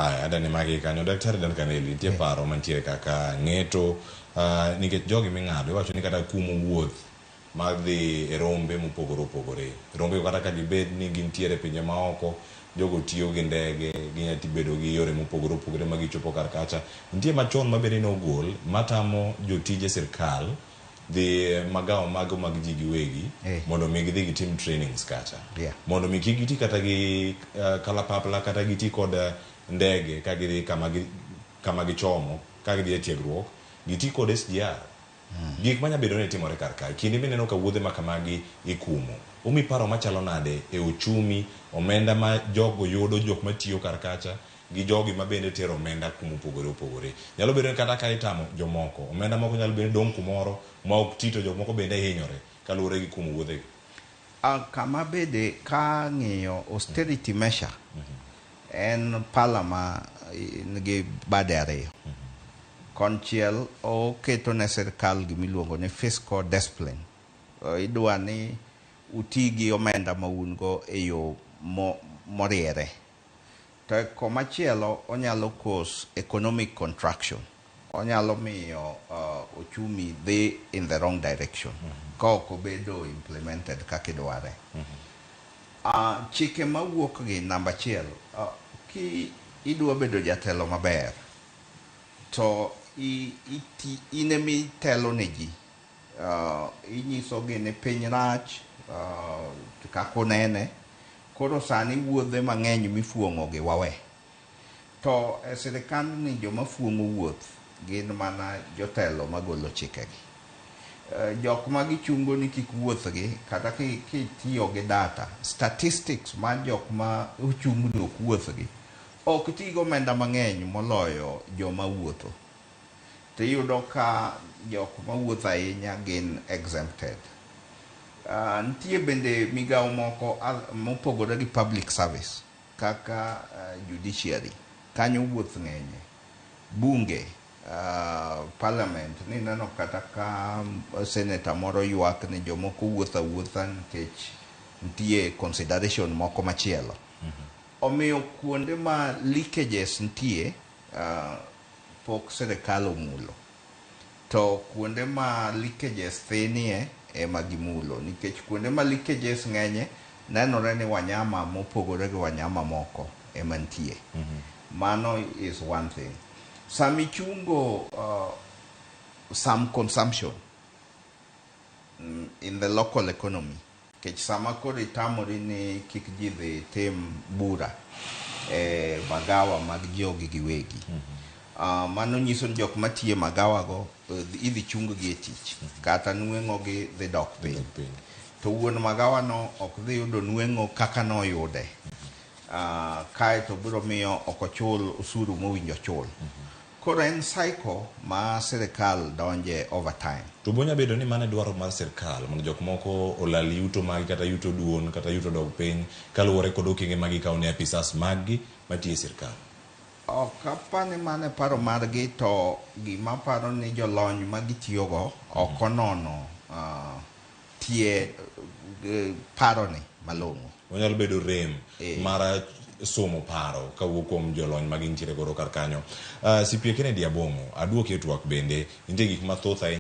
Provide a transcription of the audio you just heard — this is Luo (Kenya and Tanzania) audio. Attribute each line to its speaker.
Speaker 1: Aya, adani magi kanyo. Daktari Duncan Eli, nitie paro mantiere kaka ng'eto nikech jogi ming'ado iwacho ni kata kumo wuoth mar dhi e rombe mopogore opogore. Rombe kata ka gibed ni gintiere e pinje maoko, jogo tiyo gi ndege, ginya bedo gi yore mopogore opogore ma gichopo kar kacha. Nitie machon ma bende nogol matamo jotije sirkal dhi e magawo mago mag ji giwegi mondo mi gidhi gitim trainings kacha. Mondo mi kik giti kata gi kalapapla kata giti kod ndege ka gidhi kama gi kama gichomo ka gidhi e tiegruok, giti kod SGR. Gik manya bedo ni timore kar kae, kinde mineno ka wuodhe ma kamagi ikumo, umi paro machalo nade e ochumi, omenda ma jogo yudo, jok matiyo kar kacha, gi jogi ma bende tero omenda kuma opogore opogore. Nyalo bedo ni kata ka itamo jomoko, omenda moko nyalo bedo ni dong' kumoro ma ok ti to jok moko bende hinyore kaluwore gi kumo wuodhegi.
Speaker 2: Kama bende ka ng'iyo austerity measure en pala ma nigi bade ariyo. Konchiel oketo ne sirkal gimiluongo ni fiscal discipline. Idwa ni uti gi omenda ma un go e yo moriere. To komachielo onyalo cause economic contraction. Onyalo miyo ochumi dhi in the wrong direction ka ok obedo implemented kaka idware. Chike mawuok gi namba achiel, ki idwa bedo jatelo maber to in emitelo ne ji, inyisogi ni piny rach kaka unene, koro sani wuodhe mang'eny mifuong'o gi wawe. To e sirikandni joma fuong'o wuoth gin mana jotelo magolo chikegi. Jok ma gichungo ni kik wuothgi kata kitiyo gi data, statistics mar jok ma ochung' ni ok wuothgi, ok ti gi omenda mang'eny moloyo joma wuotho. Tiyudo ka jok mawuotho ahinya gin exempted. Nitie bende migawo moko mopogore gi public service kaka judiciary, kanyo wuoth ng'enye. Bunge, parliament, nineno kata ka senator moro ywak ni jomoko wuotho awuotha nikech nitie consideration moko machielo. Omiyo kuonde ma leakages nitie pok sirikal omulo. To kuonde ma leakages thinie ema gimulo nikech kuonde ma leakages ng'enye nenore ni wanyama mopogore gi wanyama moko ema nitie. Mano is one thing. Sama ichungo some consumption in the local economy, nikech sama koro itamori ni kik ji dhi tim bura e magawa mag jogi giwegi, mano nyiso ni jok matiyo e magawa go idhi chung gi e tich kata nweng'o gi dhi dok piny. To wuon magawa no ok dhi yudo nweng'o kaka noyude. Kaeto biro miyo ok ochul osuru mowinjo chul. Koro en cycle ma sirikal donje over time.
Speaker 1: To bonya bedo ni mano e dwaro mar sirkal mondo jok moko olal yuto maggi kata yuto duon kata yuto dog piny kaluwore kod okenge ma gikawo ne apisas maggi matiyo e sirkal.
Speaker 2: Ok apar ni mano e paro margi to gima aparo ni jolony ma gitiyogo ok onono tie paroni malong'o.
Speaker 1: Onyalo bedo rem mar somo paro kawuok kuom jolony ma gintiere godo kar kanyo. CPA Kennedy Abong'o, aduoki e twak bende, nitie gik mathoth ahinya.